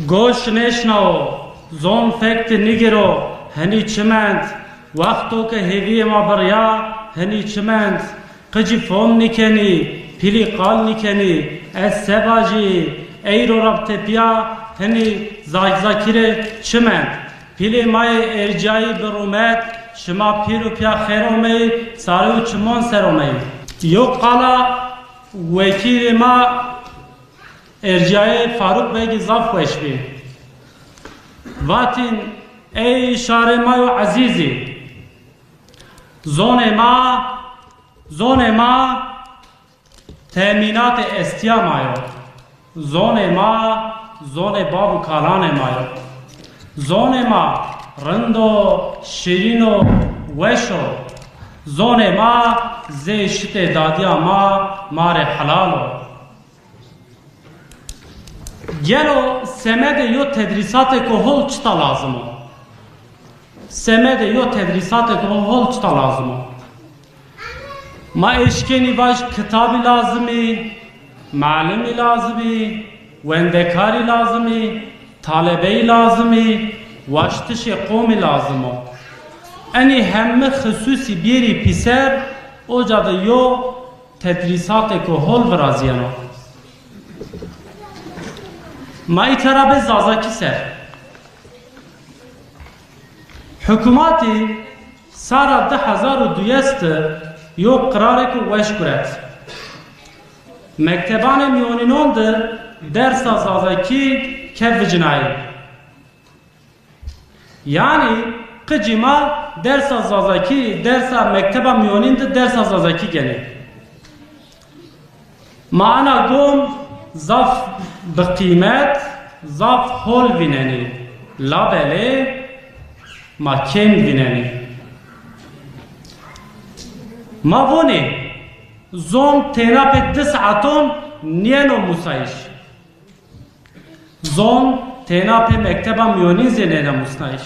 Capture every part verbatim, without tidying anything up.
Goş nêşnawo, zon fek de nigiro, hinî çi mend? Wexto ke hêvîyê ma birya, hinî çi mend? Qicî fom nîkenî, pîlî qal nîkenî, ez se vajî? Eyro ra tepîya hinî zazakî rê çi mend? Pîlê ma yê ercîyayî bi rûmet, şima pîr û pîya xêr omeyî, sarê û çimon ser omeyî. Yo qala wekîlê ma ercîyayê Faruk Begî zaf weş bî. Vatîn, ey şarê ma yo ezîzî, zonê ma, zonê ma temînatê estîya ma yo. Zonê ma, zonê bab û kalanê ma yo. Zonê ma rind o, şîrîn o, weş o. Zonê ma zê şitê dadîya ma, ma rê helal o. Gelo semedê yo tedrîsatêko hol çita lazim o? Semedê yo tedrîsatêko hol çita lazim o? Ma eşkenî vaj kitabî lazim î, malimî lazim î, wendekarî lazim î, talebeyî lazim î, waştişê qomî lazim o. Enî heme xisûsî bîyerî pîser, oca de yo tedrîsatêko hol virazîyeno. Ma îta ra bê zazakî ser. Hukûmatî sara di hezar û duyes de yo qirarêko weş guret. Mektebanê mîyonînon de dersa zazakî ke vicinayî. Yanî qicî ma dersa zazakî, dersa mekteba mîyonîn de dersa zazakî genê. Ma ena gom zaf bi qîmet, zaf hol vînenî. Labelê ma kêm vînenî. Ma vonî, zon têna pê di saeton nîyeno musayîş. Zon têna pê mekteba mîyonîn zî nêna musnayîş.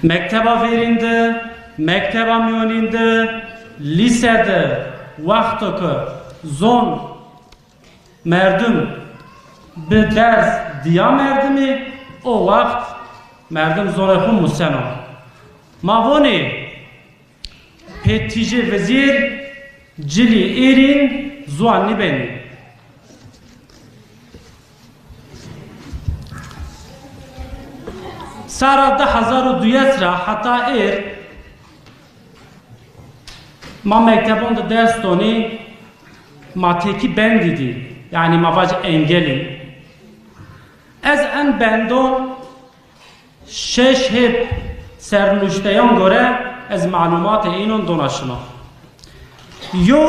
Mekteba verîn de, mekteba mîyonîn de, lîse de, wexto ke zon merdim bi ders dîya merdimî, o wext merdim zonê xo museno. Ma vonî, pê tîjê vizîr cilî êrîn ziwan nîbenî. Sara di hezar û duyes ra heta êr ma mektebon de ders donî, ma têkî bendî dî, yanî ma vac engelî. Ez en bendon şeş hêb sernuşteyan gore ez malumatê înon dona şima. Yo,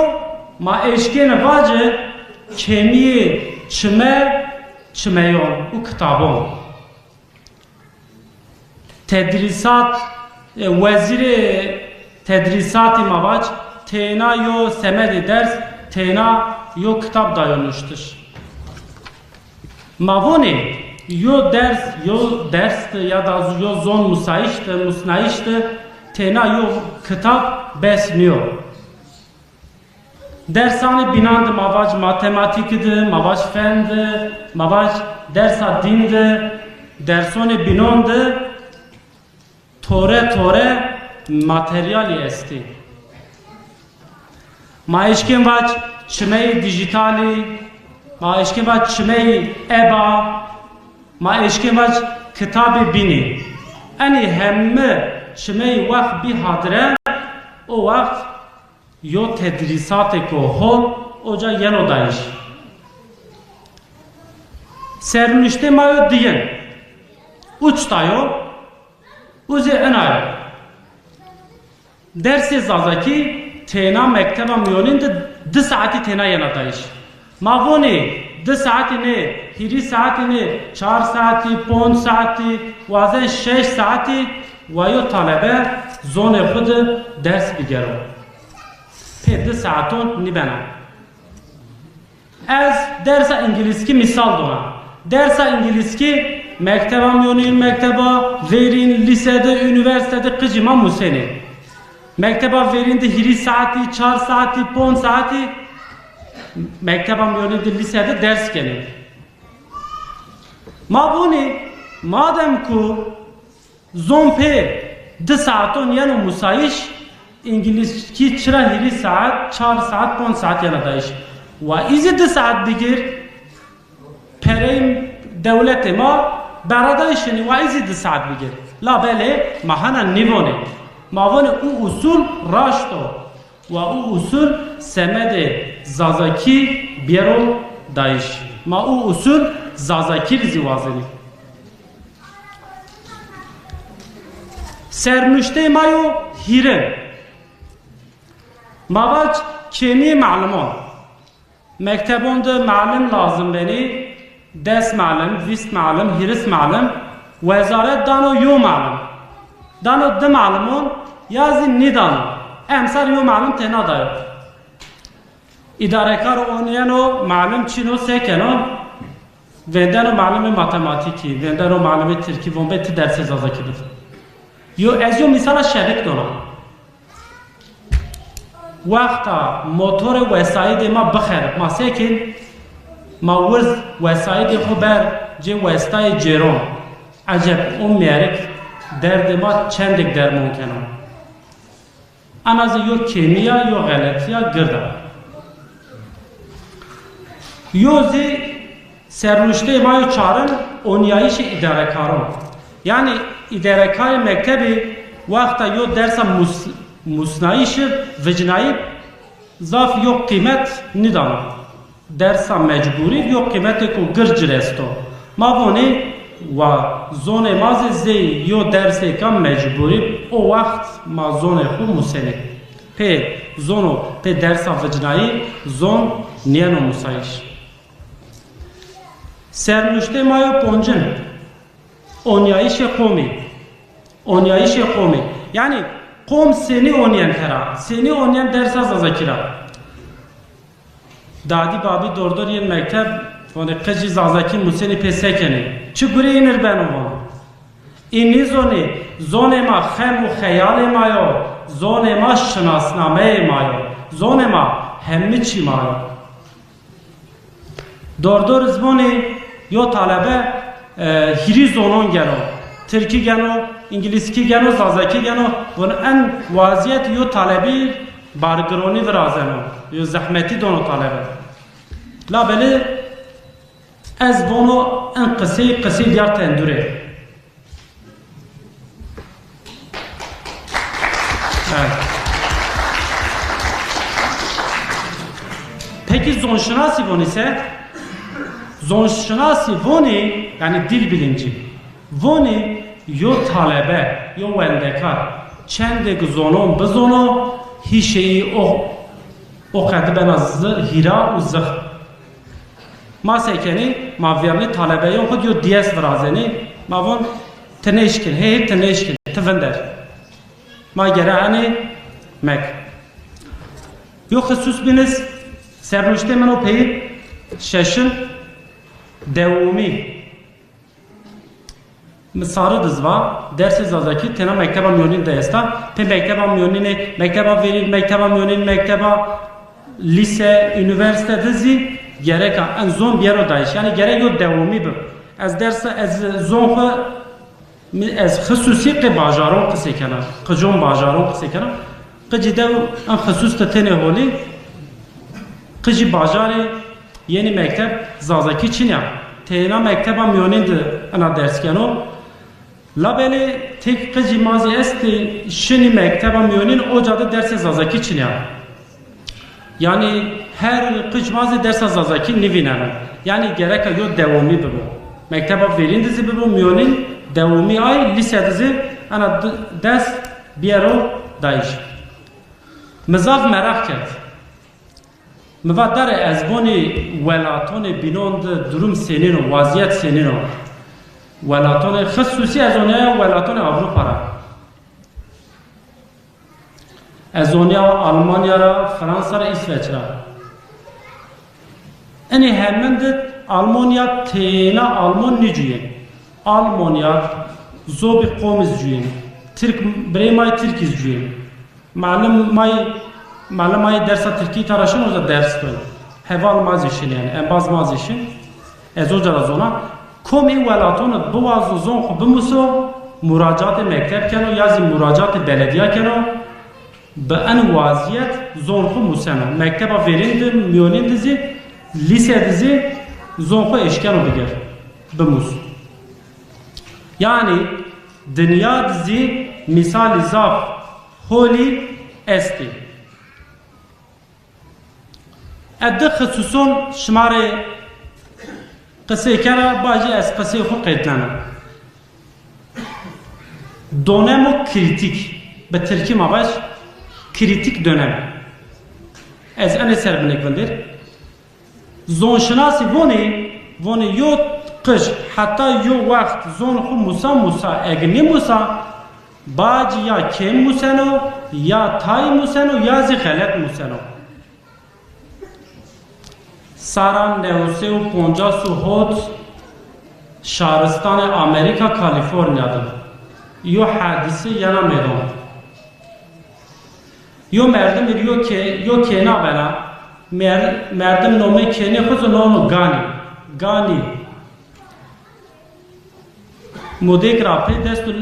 ma eşkêne vace kêmîyê çime, çimeyon û kitabon. Tedrîsat, e, wezîrê tedrîsatî ma vac, têna yo semedê ders, têna yo kitab dayo nuştiş. Ma vonê, yo ders, yo ders de ya da yo zon musayîş de, musnayîş de têna yo kitab bes nîyo. Dersanê bînan de ma vac matematîkî de, ma vac fen de, ma vac dersa dîn de, dersonê bînon de tore tore materyalî estê. Ma eşkên vac çimeyê dîjîtalî, ma eşkên vac çimeyê eba, ma eşkên vac kitabê bînî. Enî heme çimeyî wext bî hadire, o wext yo tedrîsatêko hol oca yeno dayîş. Sernuştê ma yo diyin. Uçta yo, u zî ena yo. Dersê zazakî têna mekteba mîyonîn de di saetî têna yena dayîş. Ma vonê di saetî nê, hîrî saetî nê, çar saetî, ponc saetî, wazen şeş saetî wa yo talebe zonê xwu de ders bigero. Pê di saeton nîbena. Ez dersa îngilîzkî mîsal dona. Dersa îngilîzkî mekteba mîyonîn, mekteba verîn, lîse de, unîversîte de qicî ma musenê. Mekteba verîn de hîrî saetî, çar saetî, ponc saetî Mekteba mîyonî de, lîse de ders kenê. Ma vonê, madem ku zon pê di saeton yeno musayîş, îngilîzkî çira hîrî saet, çar saet, ponc saet yena dayîş. Wa îzî di saet bigir, pereyê dewletê ma beradayî şinî, wa îzî di saet bigir. Labelê ma hena nîvonê. Ma vonê û usul raşt o. Wa û usul semedê zazakî biyero dayîş. Ma û usul zazakî rê zî wazenî. Sernuşteyê ma yo hîrin. Ma vac kêmîyê malimon. Mektebon de malim lazim benî, des malim, vîst malim, hîris malim. Wezaret dano yo malim. Dano di malimon ya zî nîdano. Emser yo malim têna dayo. Îdarekar onîyeno, malim çin o, se keno? Vêndeno malimê matematîkî, vêndeno malimê tirkî, von bê ti dersê zazakî bid. Yo, ez yo mîsala şenik dona. Wexta motorê wesaîdê ma bixerib, ma se kên? Ma wirz wesaîdê xwu ber cê westayê cêron. Eceb o mêrik derdê ma çendêk dermon keno? Ana zî yo kêmî ya, yo xeletîya gird a. Yo zî sernuşteyê ma yo çarin, onîyayîşê îdarekaron. Yanî îdarekarê mektebî wexta yo dersa mus-, musnayîşî vicinayî zaf yo qîmet nîdano. Dersa mecburî yo qîmetêko gird ci rê esto. Ma vonê wa zonê ma zî zey yo dersêka mecburî, o wext ma zonê xwu musenê. Pê zono, pê dersa vicinayî zon nîyeno musayîş. Sernuştê ma yo poncin, onîyayîşê qomî. Onîyayîşê qomî. Yanî qom senî onîyen tera, senî onîyen dersa zazakî ra. Dadî babî dordor yên mekteb, vonê qicî zazakî musenî pê se kenê? Çi gurê înir beno von? Ê nêzonê, zonê ma xem û xeyalê ma yo, zonê ma şinasnameyê ma yo, zonê ma hemî çî ma yo. Dordor ziwanî yo talebe, e, hîrî zonon geno. Tirkî geno, îngilîzkî geno, zazakî geno. Vun en wazîyet yo talebî bargironî virazeno. Yo zehmetî dono talebe. Labelê ez vono en qisey, qisey dîyar tendurê. Evet. Peki zonşinasî vonî se? Zonşinasî vonî, yanî dil bilinci, vonî yo talebe, yo wendekar çendêk zonon bizono, hîşê î o, o qedi bena zi-, hîra û zix. Ma se kenî? Ma vernî talebeyon xwu di yo dîyes virazenî. Ma von, ti nêşkin, hê, hê ti nêşkin, ti vinder. Ma gere enê mek. Yo xisus bînis, sernuştê min o peyîn şeşin, dewomî. Mi sari diz va, dersê zazakî têna mekteba mîyonîn de esta. Pê mekteba mîyonînê, mekteba verîn, mekteba mîyonîn, mekteba lîse, unîversîte de zî gereka en zon biyero dayîş. Yanî gerek yo dewomî bi. Ez dersa, ez zon xwu, mi, ez xisusî qê bajaron qisey kena. Qicon bajaron qisey kena. Qicî dew en xisus de tênê holî, qicî bajarê yenî mekteb zazakî çin ya. Têna mekteba mîyonîn de ena ders keno. Labelê têk qicî ma zî estê şinî mekteba mîyonîn, oca de dersê zazakî çin ya. Yanî her qic ma zî dersa zazakî nîvîneno. Yanî gereka yo dewomî bibo. Mekteba verîn de zî bibo, mîyonîn, dewomî ay lîse de zî ena d-, ders biyero dayîş. Mi zaf meraq kerd. Mi va dare ez vonî welatonê bînon de durum senîn o, wazîyet senîn o? Welatonê, xisusî ez onîyaya welatonê Ewropa ra. Ez onîya Almanya ra, Fransa ra, Îsveç ra. Inî hemin de Almanya têna Almon nîcuyên. Almanya zobî qomî zî cuyên. Tirk, birê may Tirkî zî cuyên. Malim may, malim may dersa Tirkî tara şin, oza ders ben. Heval ma zî şin, yanî embaz ma zî şin. Ez oca ra zona. Komê welaton id biwazo zon xwu bimuso, muracatê mekteb keno ya zî muracatê belediya keno, bi en wazîyet zon xwu museno. Mekteba vêrîn de, mîyonîn de zî, lîse de zî zon xwu eşkeno bigir, bimus. Yanî dinya de zî mîsalî zaf holî estî. Ez di xisûson şima rê qisey kena, bacî ez qiseyê xwu qednena. Donemo krîtîk, bi tirkî ma vaj krîtîk dönem. Ez enê ser binêk vindir. Zonşinasî vonê, vonê yo qij heta yo wext zon xwu musa musa, eg nêmusa, bacî ya kêm museno, ya tay museno, ya zî xelet museno. Sara new sey û poncas û hot şaristanê Amerîka Kalîfornîya de yo hadîse yena meydan. Yo merdim ir yo kê-, yo kêna bena. Mer-, merdim nomê kênê xwu zî nono Ganî. Ganî. Mudêk ra pê dest û,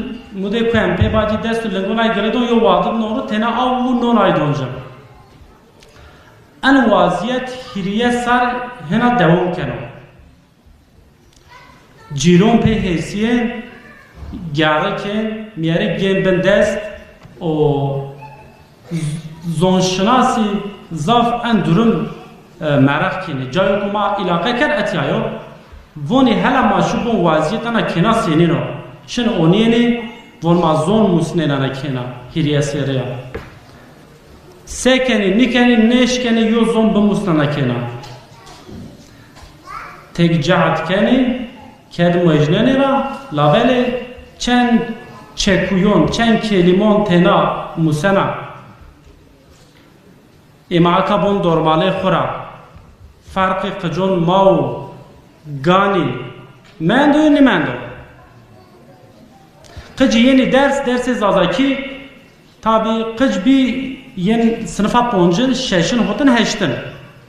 mudê kuem pê bacî dest û lingon ay girêdon yo wadir non ro têna aw û non ay don ci. En wazîyet hîrîye sar hina dewam keno. Cîron pê hêsîyên, gerre kên, mîyerê gên bin dest û z-, zonşinasî zaf en durum, e, mereq kênê. Cayo ku ma îlaqe kerd etya yo. Vonê hela ma şibon wazîyet ena kêna senîn o. Şin onîyenê, von ma zon musnên ena kêna, hîrîye serrî ya. Se kenî, nîkenî, nêşkenî yo zon bimusnena kêna. Tek cehd kenî, ked mojnenê ra, labelê çend çekuyon, çend kelîmon têna musena. Ê ma aka bon dormalê xwu ra. Ferqê qicon ma û Ganî mendo yo nêmendo? Qicî yenî ders, dersê zazakî. Tabî qic bî yên sinifa poncin, şeşin, hotin, heştin.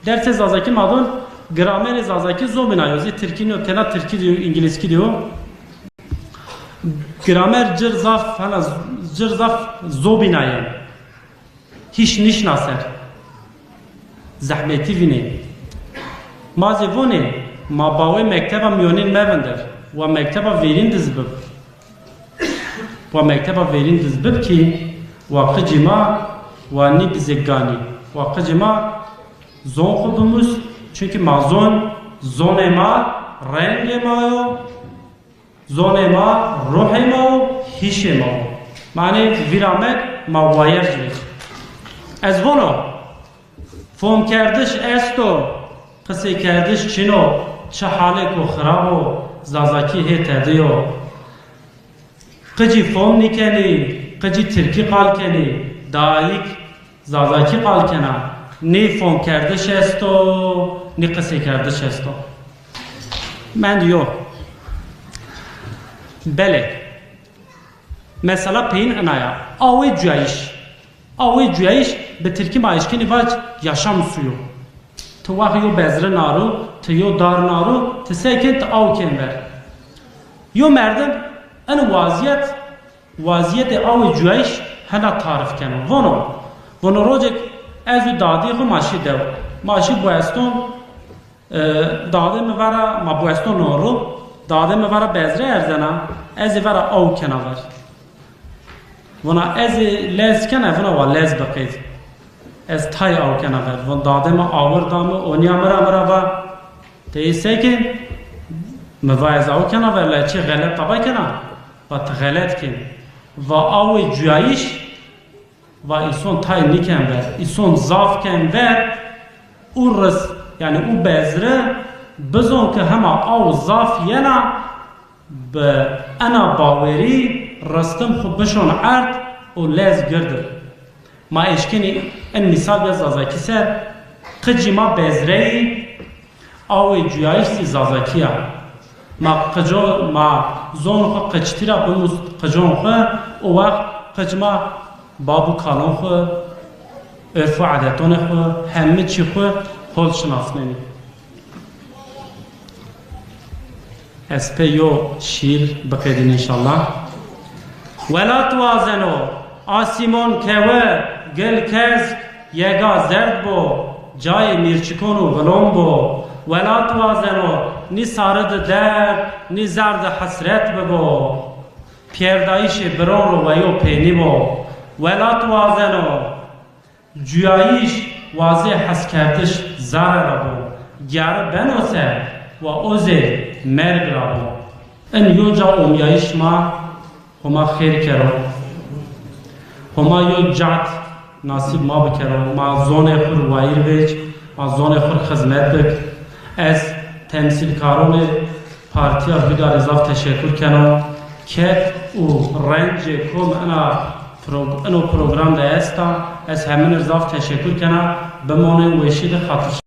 Dersê zazakî ma don, gramerê zazakî zobîna yo. Zî tirkî nîyo, tena tirkî de yo, îngilîzkî de yo. Gramer cir zaf, hela cir zaf zobîna ye. Hîç nîşna ser. Zehmetî vînê. Ma zî vonê, ma bawê mekteba mîyonîn mevindir. Wa mekteba vêrîn de zî bib. Wa mekteba vêrîn de zî bib kî, wa qicî ma, wa nîbizê Ganî. Wa qicî ma zon xwu bimus, çunkî ma zon, zonê ma, rengê ma yo, zonê ma, ruhê ma yo, hîşê ma yo. Manê vîra mek ma wayer ci vêc. Ez vono, fomkerdiş esto, qiseykerdiş çin o, çi halêko xirab o, zazakî hê tede yo. Qicî fom nîkenî, qicî tirkî qal kenî, dayîk zazakî qal kena. Nê fomkerdiş esto, nê qiseykerdiş esto. Mend yo. Belê. Mesela peyîn ina ya. Awê cuyayîş. Awê cuyayîş bi tirkî ma eşkenî vac yaşam suyu. Ti wext yo bezri naro, ti yo dar naro, ti se kên, ti aw kên ver. Yo merdim in wazîyet, wazîyetê awê cuyayîş hena tarif keno. Vono, vono rocêk ez û dadî xwu ma şî dew. Ma şî bueston, E, dadê mi vera, ma bueston non ro, dadê mi vera bezre erzena, ez ê vera aw kena ver. Vona ez ê lez kena, vona wa lez biqêd. Ez tay aw kena ver. Von dadê mi awir da mi, onîya mi ra, mi ra va, ti ê se kên? Mi va ez aw kena ver, la çi xelet taba kena? Va ti xelet kên. Va awê cuyayîş, va îson tay nîken ver, îson zaf ken ver û ris, yanî û bezri bizon ke hema aw zaf yena, bi ena bawerî ristim xwu bişon erd û lez girdir. Ma eşkenî en mîsal bîya zazakî ser, qicî ma bezreyî, awê cuyayîş zî zazakî ya. Ma qico-, ma zon xwu qiçtî ra bimûst qicon xwu, o wext qic ma bab û kalon xwu, urf û edetonê xwu, hemî çî xwu, Tol şinasnenî. Ez pê yo şîr biqedîn înşallah. Welat wazeno, asîmon kewe, gil kezg, yega zerd bo, cayê mîrçikon û vilon bo. Welat wazeno, nî sare di derd, nî zerde hesret bibo. Pîyerdayîşê biron ro weyo pênî bo. Welat wazeno, cuyayîş wazê heskerdiş zare ra bo. Gere beno se wa o zê merg ra bo. In yo ca omyayîş ma Homa xêr kero. Homa yo cad nasîb ma bikero. Ma zonê xwu ri wayîr vêc, ma zonê xwu ri xizmet bik. Ez temsîlkaronê Partîya Huda rê zaf teşekur keno. Ked û rencê kom ina pro-, ino program de esta. Ez hemîne rê zaf teşekur kena. Bimonên weşî de, xatir